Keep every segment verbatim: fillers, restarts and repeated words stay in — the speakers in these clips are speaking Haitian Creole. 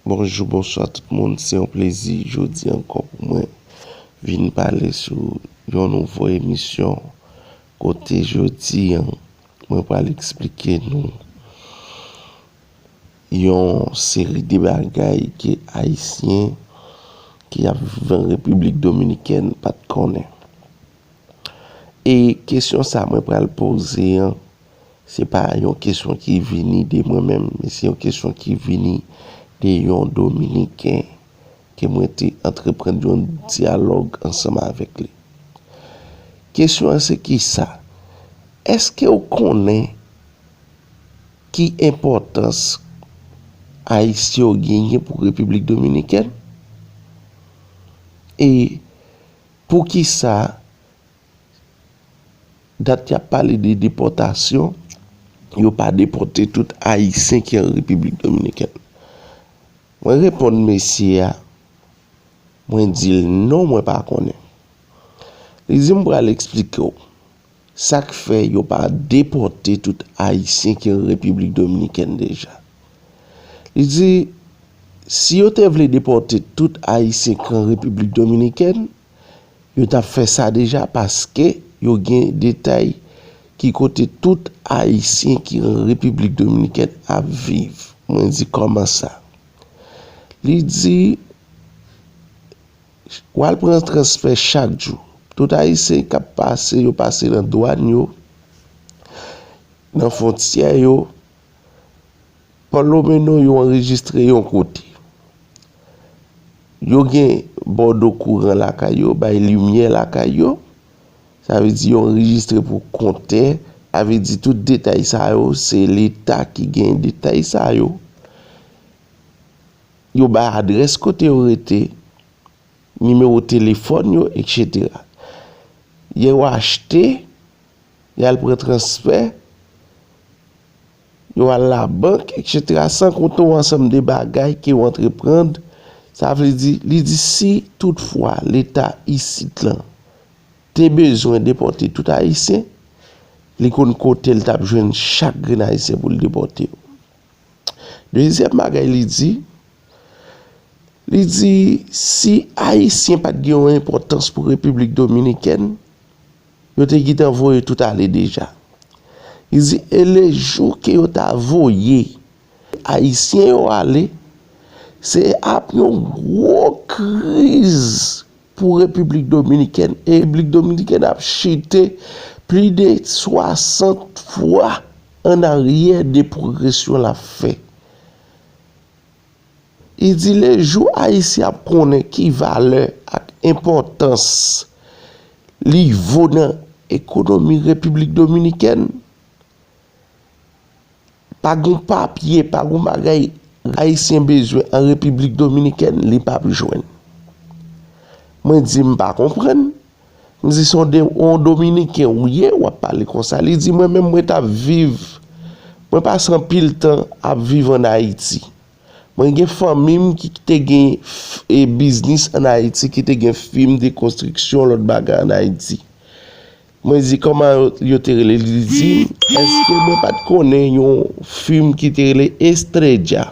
Bonjou, bonswa tout moun. Se yon plezi jodi ankò pou mwen vin pale sou yon nouvo emisyon kote jodi an mwen pral eksplike nou yon seri de bagay ke Ayisyen ki ap viv an Repiblik Dominikèn pa t konnen. E kesyon sa mwen pral poze an, se pa yon kesyon ki vini de mwen menm, men se yon kesyon ki vini de yon Dominiken ke mwen te antreprann yon dyalòg ansanm avèk li. Kesyon an se kisa? Èske w konnen ki enpòtans Ayisyen yo genyen pou Repiblik Dominikèn? E poukisa dat y ap pale de depòtasyon, yo pa depòte tout Ayisyen ki an Repiblik Dominikèn? Mwen reponn mesye a, mwen di l non, mwen pa konnen. Li di m pral eksplike w sa k fè yo pa depòte tout Ayisyen ki an Repiblik Dominikèn deja. Li di, si yo te vle depòte tout Ayisyen ki an Repiblik Dominikèn, yo t ap fè sa deja paske yo gen detay ki kote tout Ayisyen ki an Repiblik Dominikèn ap viv. Mwen di, kòman sa? Li di, w al pran transfè chak jou. Tout Ayisyen k ap pase, yo pase nan dwàn yo, nan fwontyè yo, palomeno yo anrejistre yon kote. Yo gen bòdo kouran lakay yo, bay limyè lakay yo. Sa vle di yo anrejistre pou kontè. Sa vle di tout detay sa yo, se Leta ki gen detay sa yo. Yo bay adrès kote yo rete, nimewo telefòn yo, etsetera. Yo achte, y al pran transfè, yo al labank, etsetera, san konte yon ansanm de bagay ke yo antreprann. Sa vle di, li di si toutfwa Leta isit lan te bezwen depòte tout Ayisyen, li konn kote l t ap jwenn chak grenn Ayisyen pou l depòte yo. Dezyèm bagay li di, li di si Ayisyen pa t gen yon enpòtans pou Repiblik Dominikèn, yo te gentan voye tout ale deja. Li di e lejou ke yo ta voye Ayisyen yo ale, se ap yon gwo kriz pou Repiblik Dominikèn. E Repiblik Dominikèn ap chite plis de swasant fwa ann aryè de pwogresyon l ap fè. Li di lejou Ayisyen ap konnen ki valè ak enpòtans li vo nan ekonomi Repiblik Dominikèn, pa gon papye, pa gon bagay Ayisyen bezwen an Repiblik Dominikèn, li p ap jwenn. Mwen di m pa konprann. M di se yon de- yon Dominiken ou ye, w ap pale konsa. Li di mwen menm mwen t ap viv, mwen pase anpil tan ap viv ann Ayiti. Mwen gen fanmi m ki te gen f- e biznis ann Ayiti, ki te gen fim de konstriksyon, lòt bagay ann Ayiti. Mwen di kòman yo, yo te rele? Li di m, èske mwen pa t konnen yon fim ki te rele Estrella?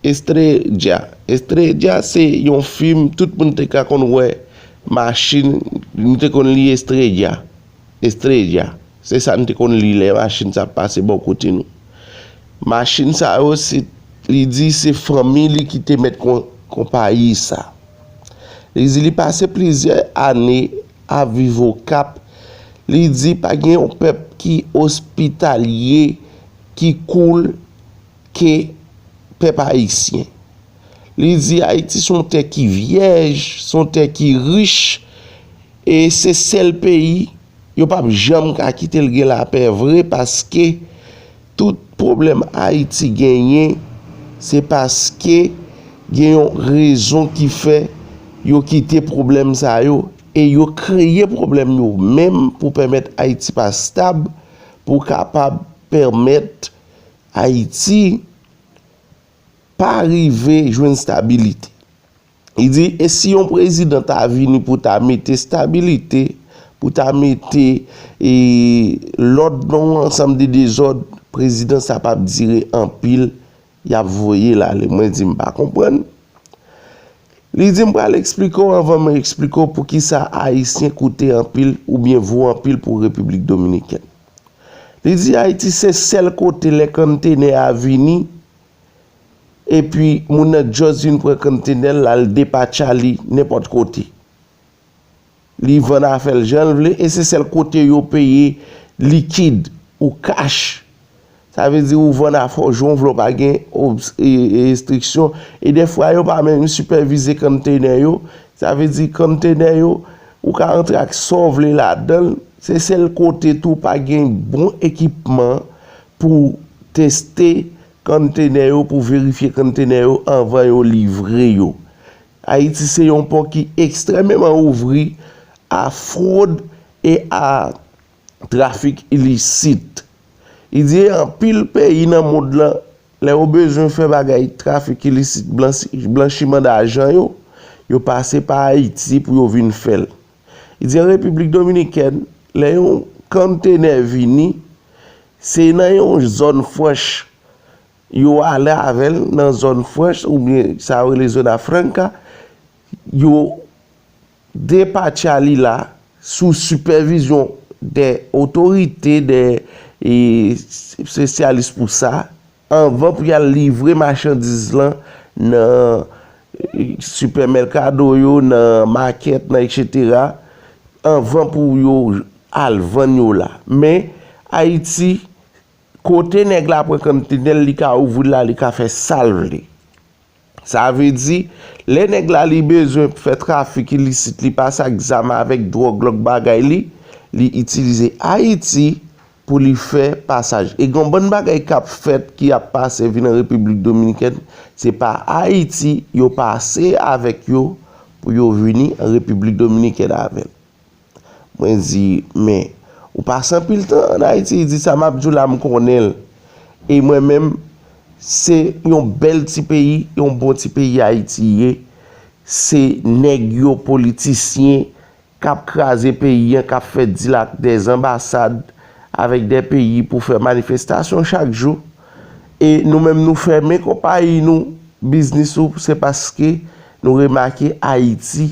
Estrella. Estrella se yon fim tout moun te ka konn wè machin, nou te konn li Estrella. Estrella. Se sa n te konn li lè machin sa ap pase bò kote nou. Machin sa yo, se, li di se fanmi li ki te mèt kon- konpayi sa. Li di li pase plizyè ane ap viv Okap. Li di pa gen yon pèp ki ospitalye, ki cool ke pèp ayisyen. Li di Ayiti se yon tè ki vyèj, se yon tè ki rich, e se sèl peyi yo p ap janm ka kite l gen lapè vre, paske tout pwoblèm Ayiti genyen, se paske gen yon rezon ki fè yo kite pwoblèm sa yo, e yo kreye pwoblèm yo menm pou pèmèt Ayiti pa stab, pou kapab pèmèt Ayiti pa rive jwenn stabilite. Li di, e si yon prezidan ta vini pou ta mete stabilite, pou ta mete e, lòd nan yon ansanm de dezòd, prezidan sa p ap dire anpil, y ap voye l ale. Mwen di m pa konprann. Li di m pral eksplike w anvan mwen eksplike w poukisa Ayisyen koute anpil oubyen vo anpil pou Repiblik Dominikèn. Li di Ayiti se sèl kote lè konntenè a vini, epi moun nan just vin pran konntenè l, l al depatcha li nenpòt kote. Li vann afè l jan l vle, e se sèl kote yo peye likid ou kach. Sa vle di ou vann afè w jan w vle, w pa gen obs- e- e- restriksyon. E dèfwa yo pa menm sipèvize konntenè yo. Sa vle di konntenè yo, ou ka antre ak sa w vle ladan l. Se sèl kote tou pa gen bon ekipman pou teste konntenè yo, pou verifye konntenè yo anvan yo livre yo. Ayiti se yon pò ki ekstrèmeman ouvri a fwod e a trafik ilisit. Li di anpil peyi nan mond lan, lè yo bezwen fè bagay trafik ilisit, blanchi- blanchiman dajan yo, yo pase pa Ayiti pou yo vin fè l. Li di an Repiblik Dominikèn, lè yon konntenè vini, se nan yon zòn franch yo ale avè l, nan zòn franch oubyen sa yo rele zona franca, yo depatcha li la sou sipèvizyon de otorite, de e, espesyalis pou sa, anvan pou y al livre machandiz lan nan e, sipèmèkado yo, nan makèt, nan etsetera, anvan pou yo al vann yo la. Men, Ayiti, kote nèg la pran konntenè l, li ka ouvri l la, li ka fè sa l vle. Sa vle di, lè nèg la li bezwen fè trafik ilisit, li pase ak zam avèk dwòg, lòt bagay li, li itilize Ayiti pou li fè pasaj. E gen yon bann bagay k ap fèt, ki ap pase vin an Repiblik Dominikèn, se pa Ayiti yo pase avèk yo pou yo vini an Repiblik Dominikèn avè l. Mwen di, men, ou pase anpil tan ann Ayiti, li di sa m ap di w la, m konnen l. E mwen menm, se yon bèl ti peyi, yon bon ti peyi Ayiti ye. Se nèg yo, politisyen, k ap kraze peyi an, k ap fè dil ak dè anbasad avèk dè peyi pou fè manifestasyon chak jou. E nou menm, nou fèmen konpayi nou, biznis ou, se paske nou remake Ayiti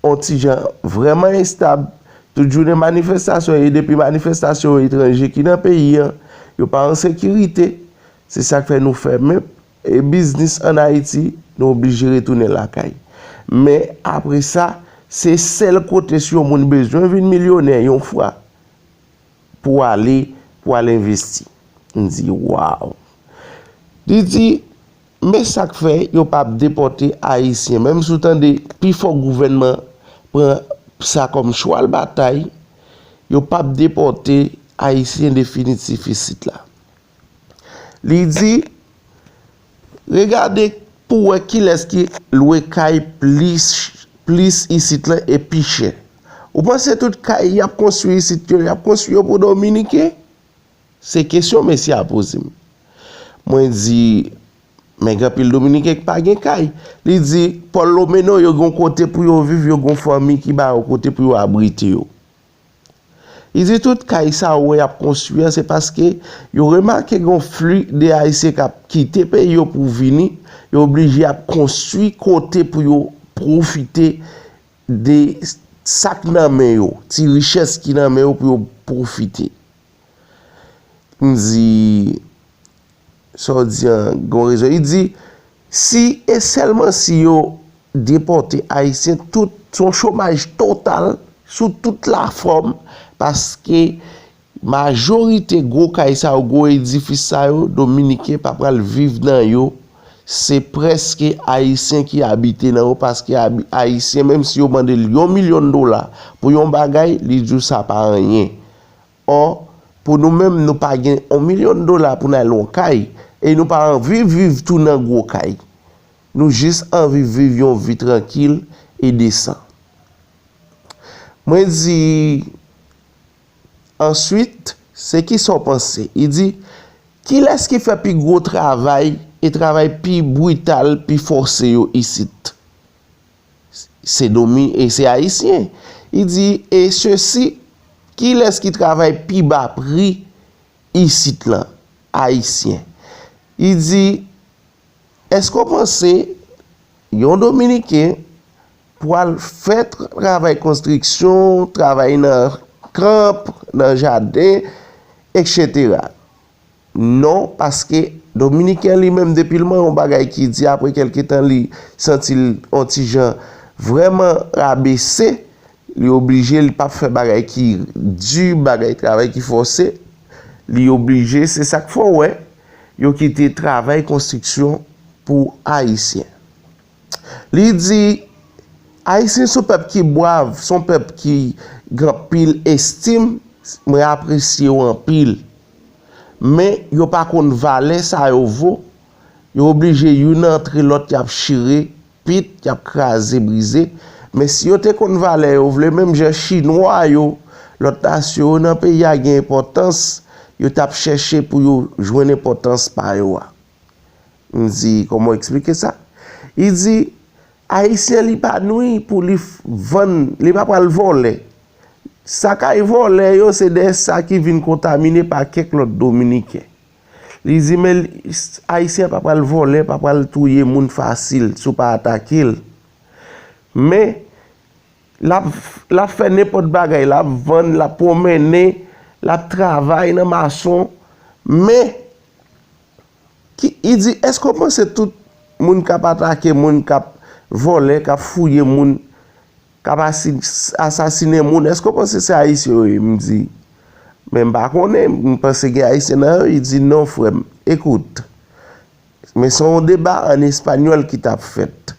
on ti jan vrèman estab. Tout jounen manifestasyon, e depi manifestasyon, etranje ki nan peyi an, yo pa an sekirite. Se sa k fè nou fèmen e biznis ann Ayiti, nou oblije retounen lakay. Men apre sa, se sèl kote si yon moun bezwen vin milyonè yon fwa pou ale, pou al envesti. M di, waw! Li di, men sa k fè yo p ap depòte Ayisyen. Menm si w tande pifò gouvènman pran sa kòm chwal batay, yo p ap depòte Ayisyen definitif isit la. Li di, regade pou wè kilès ki lwe kay plis, plis isit lan e pi chè. Ou panse tout kay y ap konstwi isit yo, y ap konstwi yo pou Dominiken? Se kesyon mesye a poze m. Mwen di, men gen anpil Dominiken ki pa gen kay. Li di, Pòl Lomeno, yo gen yon kote pou yo viv, yo gen yon fanmi ki ba yo kote pou yo abrite yo. Li di tout kay sa ou wè y ap konstwi an, se paske yo remake gen yon fli de Ayisyen k ap kite peyi yo pou vini, yo oblije ap konstwi kote pou yo pwofite de sa k nan men yo, ti richès ki nan men yo pou yo pwofite. M di, sa w di an gen rezon. Li di, si e sèlman si yo depòte Ayisyen, tout, se yon chomaj total sou tout lafòm, paske majorite gwo kay sa yo, gwo edifis sa yo, Dominiken pa pral viv nan yo. Se prèske Ayisyen ki abite nan yo, paske abi- Ayisyen, menm si yo mande l yon milyon dola pou yon bagay, li di w sa pa anyen. Ò, pou nou menm, nou pa gen yon milyon dola pou n al yon kay, e nou pa anvi viv tou nan gwo kay. Nou jis anvi viv yon vi trankil e desan. Mwen di, answit, se kisa w panse? Li di, kilès ki fè pi gwo travay e travay pi brital, pi fòse yo isit? Se Domi-, e se Ayisyen. Li di, e sesi, kilès ki travay pi ba pri isit lan? Ayisyen. Li di, èske w panse yon Dominiken pral fè travay konstriksyon, travay nan kanp, nan jaden, etsetera? Non, paske Dominiken li menm, depi l manyen yon bagay ki di, apre kèlke tan, li santi l yon ti jan vrèman rabese, li oblije, li p ap fè bagay ki di, bagay travay ki fòse, li oblije, se sa k fè w wè, yo kite travay konstriksyon pou Ayisyen. Li di, Ayisyen se yon pèp ki brav, se yon pèp ki gen anpil estim, mwen apresye yo anpil. Men, yo pa konn valè sa yo vo, yo oblije youn antre lòt, y ap chire pit, y ap kraze, brize. Men si yo te konn valè yo vle, menm jan Chinwa yo, lòt nasyon yo nan peyi a gen enpòtans, yo t ap chèche pou yo jwenn enpòtans pa yo a. M di, kòman w eksplike sa? Li di, Ayisyen li pa nwi pou li f- vann, li pa pral vòlè. Sa k ay vòlè yo, se de sa ki vin kontamine pa kèk lòt Dominiken. Li di, men Ayisyen pa pral vòlè, pa pral touye moun fasil, si w pa atake l. Men, l ap, l ap fè nenpòt bagay, l ap vann, l ap pwonmennen, l ap travay nan mason, men, ki, li di, èske w panse tout moun k ap atake moun, k ap vòlè, k ap fouye moun, k ap asi- asasinen moun, èske w panse se Ayisyen yo ye? M di, men m pa konnen, m panse gen Ayisyen nan yo. Li di, non, frè m, ekout, men se yon deba an espanyòl ki t ap fèt.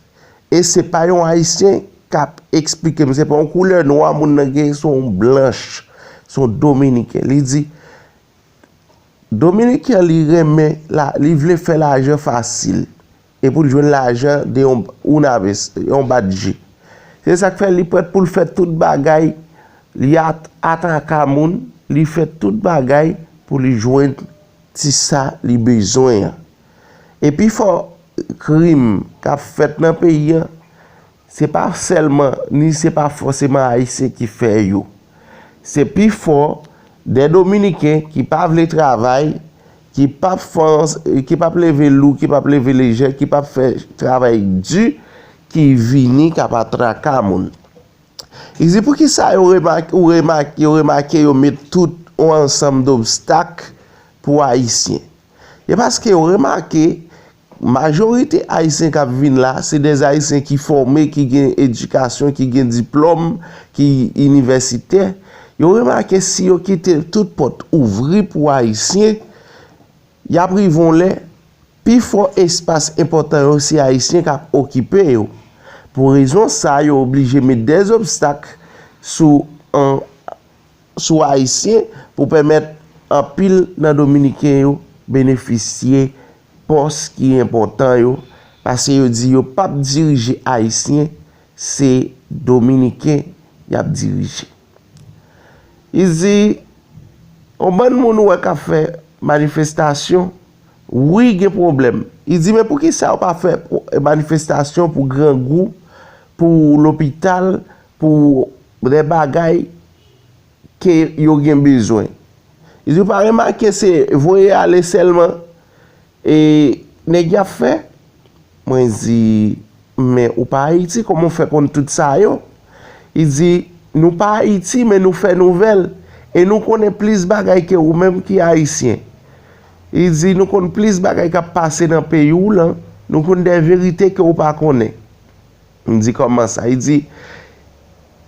E se pa yon Ayisyen k ap eksplike m, se pa yon koulè nwa moun nan gen, se yon blanch, se yon Dominiken. Li di, Dominiken li renmen, la, li vle fè lajan fasil. E pou l jwenn lajan de yon, una vez, yon bat je. Se sa k fè li prèt pou l fè tout bagay, li at- ataka moun, li fè tout bagay pou li jwenn ti sa li bezwen an. E pifò krim k ap fèt nan peyi an, se pa sèlman, ni se pa fòseman Ayisyen ki fè yo. Se pifò de Dominiken ki pa vle travay, ki p ap fè, ki p ap leve lou, ki p ap leve lejè, ki p ap fè travay di, ki vini k ap atraka moun. Li di, poukisa yo remake, ou remake, yo remake yo met tout yon ansanm dobstak pou Ayisyen? E paske yo remake, majorite Ayisyen k ap vin la, se de Ayisyen ki fòme, ki gen edikasyon, ki gen diplòm, ki inivèsitè. Yo remake si yo kite tout pòt ouvri pou Ayisyen, y ap rive yon lè, pifò espas enpòtan yo se Ayisyen k ap okipe yo. Pou rezon sa, yo oblije met de obstak sou, an, sou Ayisyen pou pèmèt anpil nan Dominiken yo benefisye pòs ki enpòtan yo, paske yo di yo p ap dirije Ayisyen, se Dominiken y ap dirije. Li di, yon bann moun ou wè k ap fè manifestasyon, wi, gen pwoblèm. Li di, men poukisa yo pa fè manifestasyon pou grangou, pou lopital, pou de bagay ke yo gen bezwen? Li di, ou pa remake se voye ale sèlman e nèg y ap fè? Mwen di, men ou pa Ayiti, kòman w fè konn tout sa yo? Li di, nou pa Ayiti, men nou fè nouvèl. E nou konnen plis bagay ke ou menm ki Ayisyen. Li di, nou konn plis bagay k ap pase nan peyi w lan. Nou konn de verite ke ou pa konnen. M di, kòman sa? Li di,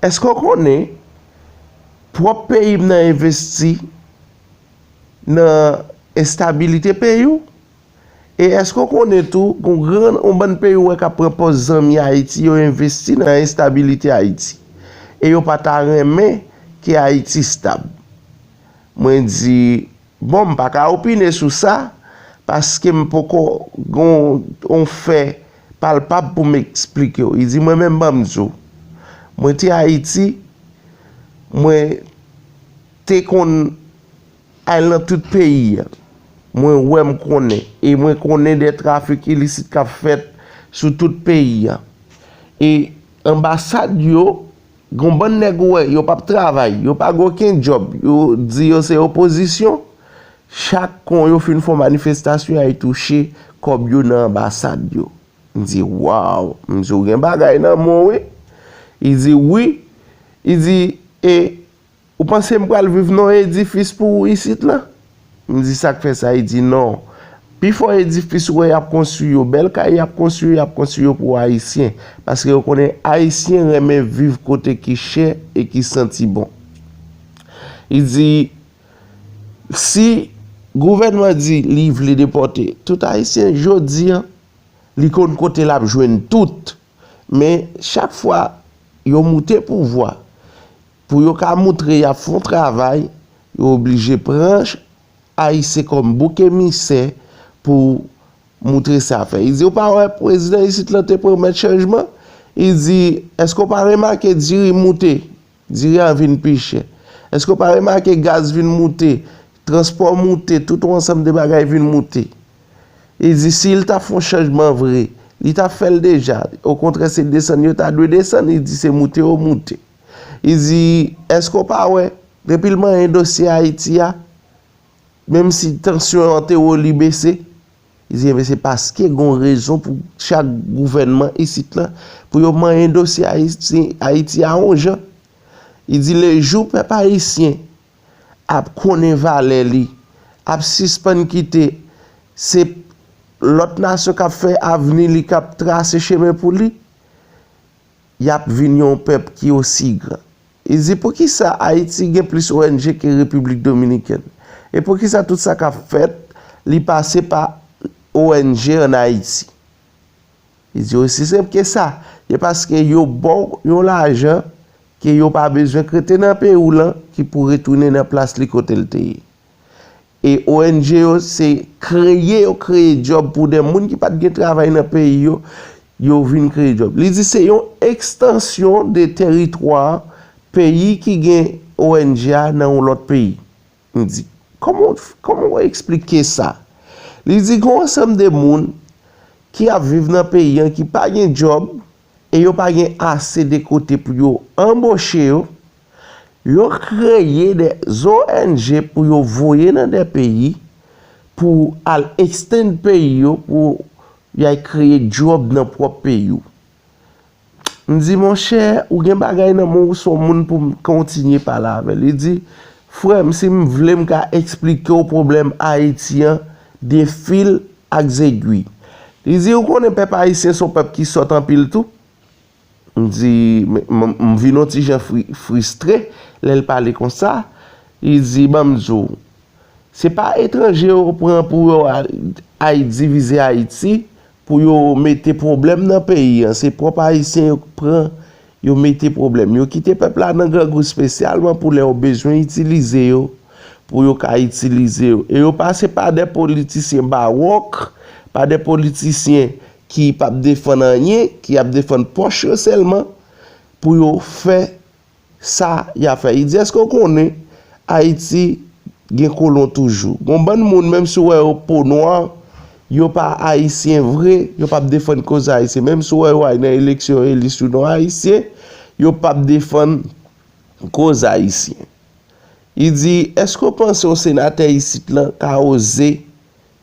èske w konnen pwòp peyi m nan envesti nan estabilite peyi w? E èske w konnen tou, gon gran, yon bann peyi w wè k ap pran pòz zanmi Ayiti, yo envesti nan enstabilite Ayiti. E yo pa ta renmen ke Ayiti stab. Mwen di, bon, m pa ka opine sou sa, paske m poko gon yon fè palpab pou m eksplike w. Li di, mwen menm, ban m di w. Mwen te Ayiti, mwen te konn al nan tout peyi a. Mwen wè, m konnen. E mwen konnen de trafik ilisit k ap fèt sou tout peyi a. E anbasad yo, gon bann nèg ou wè, yo p ap travay, yo pa gen okenn djòb, yo di yo se opozisyon, Chak kon yo fin fè yon manifestasyon, y al touche kòb yo nan anbasad yo. M di, waw, m di, ou gen bagay nan men w, wi. Li di, wi. Li di, e ou panse m pral viv nan yon edifis pou ou isit la? M di, sa k fè sa? Li di, non. Pifò edifis ou wè y ap konstwi yo, bèl kay y ap konstwi yo, y ap konstwi yo pou Ayisyen. Paske yo konnen Ayisyen renmen viv kote ki chè e ki santi bon. Li di, si gouvènman di li vle depòte tout Ayisyen, jodi a, li konn kote l ap jwenn tout. Men, chak fwa yo moute pouvwa, pou yo ka moutre y ap fè yon travay, yo oblije pran Ayisyen kòm bouk emisè pou moutre sa fè. Li di, ou pa wè prezidan isit lan te pwomèt chanjman? Li di, èske w pa remake diri moute? Diri a vin pi chè. Èske w pa remake gaz vin moute, transpò moute, tout yon ansanm de bagay vin moute? Li di, si l ta fè yon chanjman vre, li ta fè l deja. Okontrè, se desann yo ta dwe desann, li di se moute yo moute. Li di, èske w pa wè, depi l manyen dosye Ayiti a, menm si tansyon an te wo, li bese? Li di, enben, se paske gon rezon pou chak gouvènman isit lan, pou yo manyen dosye Ayiti, Ayiti a yon jan. Li di, lejou pèp ayisyen ap konnen valè li, ap sispann kite se lòt nasyon k ap fè avni li, k ap trase chemen pou li, y ap vin yon pèp ki osi gran. Li di, poukisa Ayiti gen plis O N G ke Repiblik Dominikèn? E poukisa tout sa k ap fèt, li pase pa O N G ann Ayiti? Li di, osi senp ke sa. Se paske yo ba w yon lajan ke yo pa bezwen k rete nan peyi w lan, ki pou retounen nan plas li kote l te ye. E O N G yo, se kreye yo kreye djòb pou de moun ki pa t gen travay nan peyi yo, yo vin kreye djòb. Li di se yon ekstansyon de teritwa peyi ki gen O N G a nan yon lòt peyi. M di, kòman, kòman w eksplike sa? Li di gen yon ansanm de moun ki ap viv nan peyi an ki pa gen djòb e yo pa gen ase de kote pou yo anboche yo, yo kreye de O N G pou yo voye nan de peyi pou al extend peyi yo, pou y al kreye djòb nan pwòp peyi w. M di, monchè, ou gen bagay nan men w, se yon moun pou m kontinye pale avè l. Li di, frè m, si m vle, m ka eksplike w pwoblèm Ayiti an de fil ak zegwi. Li di, ou konnen pèp ayisyen se yon pèp ki sòt anpil tou. M di, m, m, m vin yon ti jan fri-, fristre lè l pale konsa. Li di, ban m di w, se pa etranje yo pran pou yo al, al divize Ayiti, pou yo mete pwoblèm nan peyi an. Se pwòp Ayisyen yo pran, yo mete pwoblèm. Yo kite pèp la nan grangou espesyalman pou lè yo bezwen itilize yo, pou yo ka itilize yo. E yo pase pa de politisyen bawòk, pa de politisyen ki p ap defann anyen, ki ap defann pòch yo sèlman, pou yo fè sa y ap fè. Li di, èske w konnen Ayiti gen kolon toujou? Gon bann moun, menm si w wè yo po nwa, yo pa ayisyen vre, yo p ap defann koz ayisyen. Menm si w wè yo al nan eleksyon, yo eli sou non ayisyen, yo p ap defann koz ayisyen. Li di, èske w panse yon senatè isit lan ka oze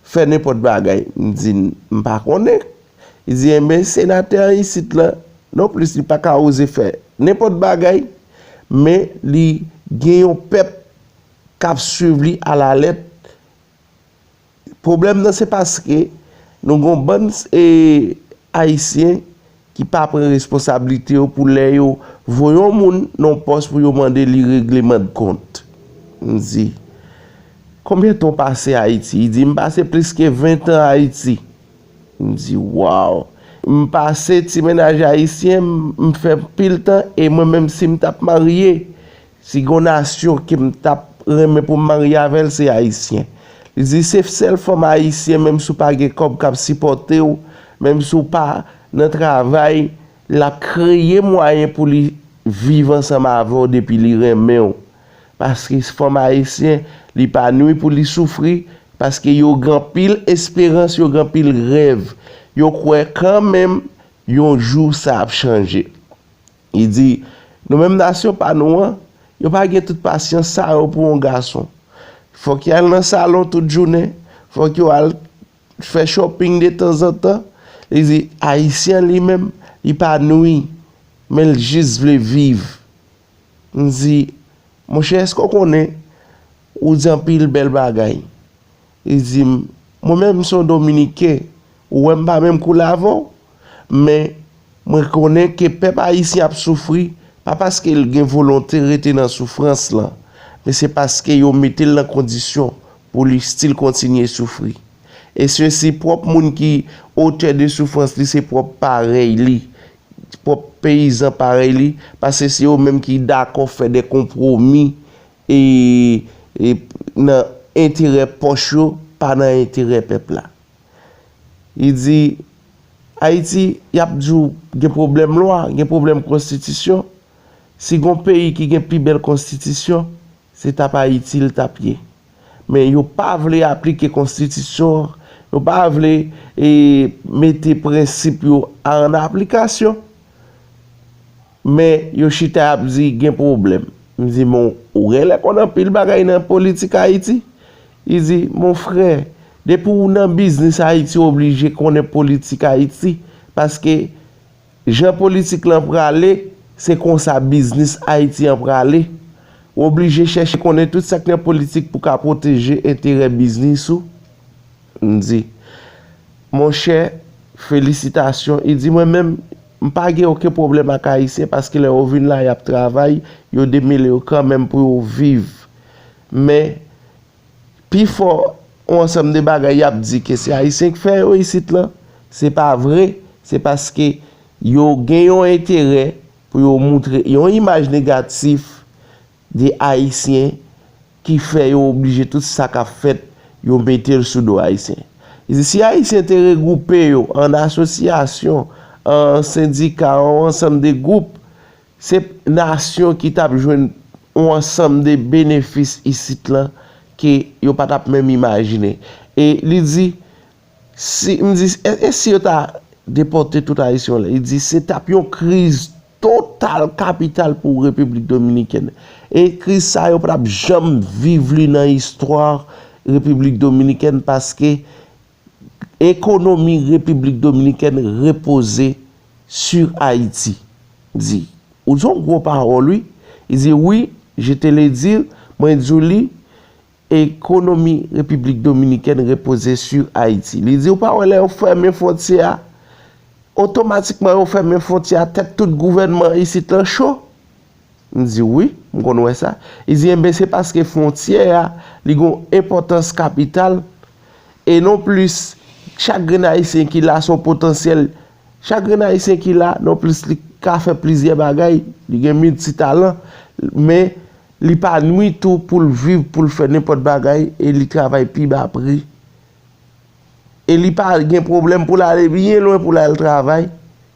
fè nenpòt bagay? M di, m pa konnen. Li di, enben, senatè an isit lan, non plis, li pa ka oze fè nenpòt bagay, men li gen yon pèp k ap swiv li alalèt. Pwoblèm nan se paske nou gon bann, e, Ayisyen ki pa pran responsablite yo pou lè yo voye yon moun nan yon pòs pou yo mande li regleman de kont. M di, konbyen tan w pase Ayiti? Li di, m pase plis ke ven tan Ayiti. M di, waw! M pase ti mennaj ayisyen, m, m fè pil tan, e mwen menm si m t ap marye, si gon nasyon ke m t ap renmen pou m marye avè l, se ayisyen. Li di se sèl fanm ayisyen, menm si w pa gen kòb, k ap sipòte w, menm si w pa nan travay, l ap kreye mwayen pou li viv ansanm avè w depi li renmen w. Paske fanm ayisyen, li pa nwi pou li soufri, paske yo gen anpil esperans, yo gen anpil rèv. Yo kwè kanmenm yon jou sa ap chanje. Li di, nou menm nasyon pa nou an, yo pa gen tout pasyans sa yo pou yon gason. Fòk y al nan salon tout jounen. Fòk yo al fè shopping de tanzantan. Li di, Ayisyen li menm, li pa nwi, men l jis vle viv. M di, monchè, èske w konnen ou di anpil bèl bagay? Li di m, mwen menm, m se yon Dominiken, ou wè m pa menm koulè avè w, men mwen konnen ke pèp ayisyen ap soufri, pa paske l gen volonte rete nan soufrans lan, men se paske yo mete l nan kondisyon pou li still kontinye soufri. E sesi pwòp moun ki otè de soufrans li, se pwòp parèy li, pwòp peyizan parèy li, paske se yo menm ki dakò fè de konpwomi e, e nan enterè pòch yo, pa nan enterè pèp la. Li di, Ayiti, y ap di w gen pwoblèm lwa, gen pwoblèm konstitisyon. Si gon peyi ki gen pi bèl konstitisyon, se t ap Ayiti l t ap ye. Men yo pa vle aplike konstitisyon an, yo pa vle e, mete prensip yo an aplikasyon. Men yo chita y ap di gen pwoblèm. M di, men ou genlè konn anpil bagay nan politik Ayiti? Li di, mon frè, depi w nan biznis Ayiti, w oblije konnen politik Ayiti, paske jan politik lan prale, se konsa biznis Ayiti an prale. W oblije chèche konnen tout sa k nan politik pou ka pwoteje enterè biznis ou. M di, monchè, felisitasyon. Li di, mwen menm, m pa gen okenn pwoblèm ak Ayisyen, paske lè yo vin la, y ap travay, yo demele yo kanmenm pou yo viv. Men, pifò yon ansanm de bagay y ap di ke se Ayisyen k fè yo isit lan, se pa vre, se paske yo gen yon enterè pou yo moutre yon imaj negatif de Ayisyen ki fè yo oblije tout sa k ap fèt, yo mete l sou do Ayisyen. Li di, si Ayisyen te regwoupe yo an asosyasyon, an sendika, an ansanm de gwoup, se nasyon ki t ap jwenn yon ansanm de benefis isit lan ke yo pa t ap menm imajine. E li di, si, m di, e, e si yo ta depòte tout Ayisyen yo la? Li di, se t ap yon kriz total kapital pou Repiblik Dominikèn. E kriz sa yo pa t ap janm viv li nan istwa Repiblik Dominikèn, paske ekonomi Repiblik Dominikèn repoze sur Ayiti. Di, ou di yon gwo pawòl, wi. Li di, wi, je te le di, mwen di w li, ekonomi Repiblik Dominikèn repoze sur Ayiti. Li di, ou pa wè lè yo fèmen fwontyè a, otomatikman yo fèmen fwontyè a, tèt tout gouvènman isit lan cho. M di, wi, m konn wè sa. Li di, enben, se paske fwontyè a, li gen yon enpòtans kapital, e non plis, chak grenn Ayisyen ki la, se yon potansyèl. Chak grenn Ayisyen ki la, non plis, li ka fè plizyè bagay, li gen milti talan, men li pa nwi tou pou l viv, pou l fè nenpòt bagay, e li travay pi ba pri. E li pa gen pwoblèm pou l ale byen lwen pou l al travay.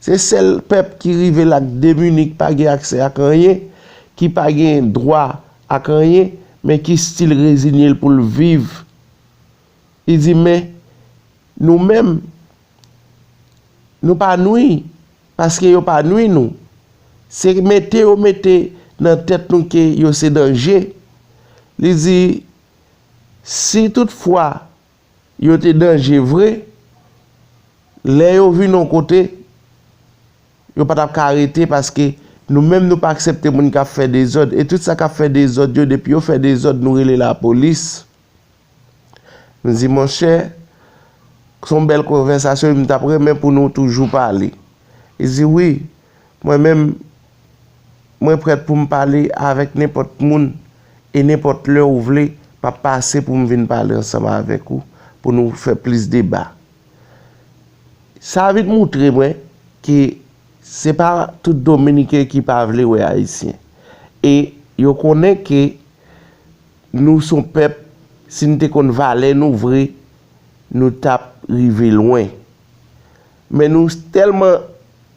Se sèl pèp ki rive la k demini, k pa gen aksè ak anyen, ki pa gen dwa ak anyen, men ki still rezinye l pou l viv. Li di, men, nou menm, nou pa nwi, paske yo pa nwi nou. Se mete yo mete nan tèt nou ke yo se danje. Li di, si toutfwa yo te danje vre, lè yo vin yon kote, yo pa t ap ka rete, paske nou menm nou pa aksepte moun k ap fè dezòd. E tout sa k ap fè dezòd yo, depi yo fè dezòd, nou rele lapolis. M di, monchè, se yon bèl konvèsasyon, m t ap renmen pou nou toujou pale. Li di, wi, mwen menm, mwen prèt pou m pale avèk nenpòt moun, e nenpòt lè ou vle, m ap pase pou m vin pale ansanm avèk ou, pou nou fè plis deba. Sa vin moutre mwen ke se pa tout Dominiken ki pa vle wè Ayisyen. E yo konnen ke nou se yon pèp, si n te konn valè nou vre, nou t ap rive lwen. Men nou tèlman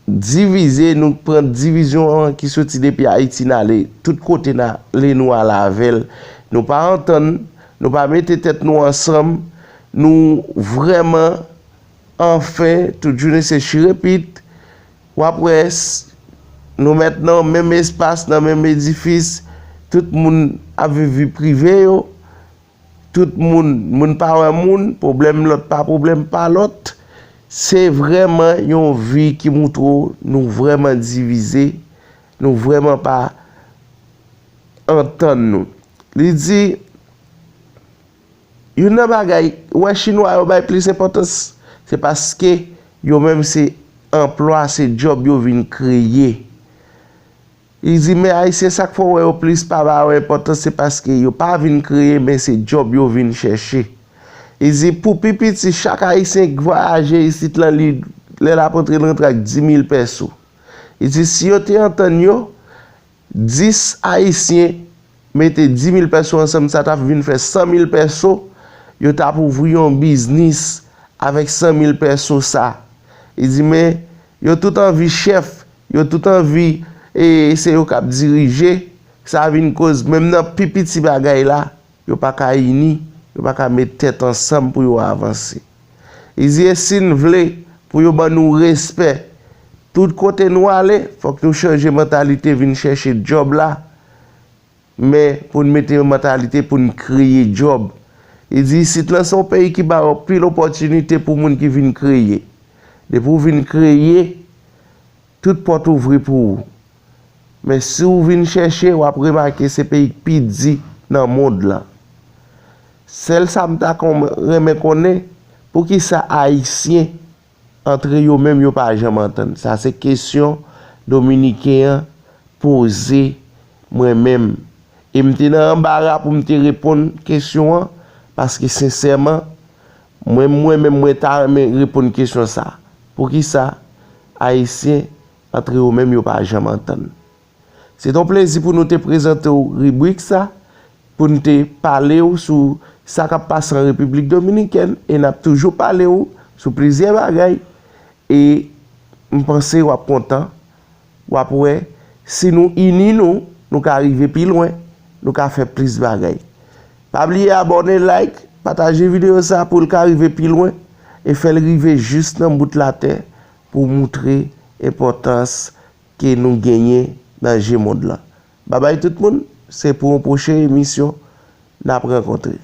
divize, nou pran divizyon an ki soti depi Ayiti n ale, tout kote n ale nou al avè l. Nou pa antann, nou pa mete tèt nou ansanm, nou vrèman, anfen, tout jounen se chirepit. W ap wè, s-, nou mèt nan menm espas, nan menm edifis, tout moun ap viv vi prive yo. tout moun, moun pa wè moun, pwoblèm lòt pa pwoblèm pa lòt. Se vrèman yon vi ki moutre w nou vrèman divize, nou vrèman pa antann nou. Li di, youn nan bagay, ou wè Chinwa yo bay plis enpòtans, se paske yo menm se anplwa, se djòb yo vin kreye. Li di, men Ayisyen, sa k fè w wè yo plis pa ba yo enpòtans, se paske yo pa vin kreye, men se djòb yo vin chèche. Li di, pou pi piti, chak Ayisyen k vwayaje isit lan, li, lè l ap antre, l rantre ak di mil pèso. Li di, si yo te antann yo, dis Ayisyen mete di mil pèso ansanm, sa t ap vin fè san mil pèso, yo t ap ouvri yon biznis avèk san mil pèso sa. Li di, men yo tout anvi chèf, yo tout anvi, e se yo k ap dirije, sa vin koz, menm nan pi piti bagay la, yo pa ka ini, yo pa ka met tèt ansanm pou yo avanse. Li di, e si n vle pou yo ban nou respè, tout kote nou ale, fòk nou chanje mantalite, vin chèche djòb la, men pou n mete yon mantalite pou n kreye djòb. Li di, isit lan se yon peyi ki ba w anpil opòtinite pou moun ki vin kreye. Depi w vin kreye, tout pòt ouvri pou ou. Men si w vin chèche, w ap remake se peyi k pi di nan mond lan. Sèl sa m ta kon-, renmen konnen, poukisa Ayisyen antre yo menm yo pa janm antann? Sa se kesyon Dominiken an poze mwen menm. E m te nan anbara pou m te reponn kesyon an, paske sensèman, mwen, mwen menm, mwen ta renmen reponn kesyon sa. Poukisa Ayisyen antre yo menm yo pa janm antann? Se t on plezi pou nou te prezante w ribrik sa, pou n te pale w sou sa k ap pase an Repiblik Dominikèn, e n ap toujou pale w sou plizyè bagay, e m panse w ap kontan, w ap wè, si nou ini nou, nou ka rive pi lwen, nou ka fè plis bagay. Pa bliye abòne, like, pataje videyo sa pou l ka rive pi lwen, e fè l rive jis nan bout latè pou moutre enpòtans ke nou genyen nan je mond lan. Babay tout moun, se pou yon pwochen emisyon n ap rankontre.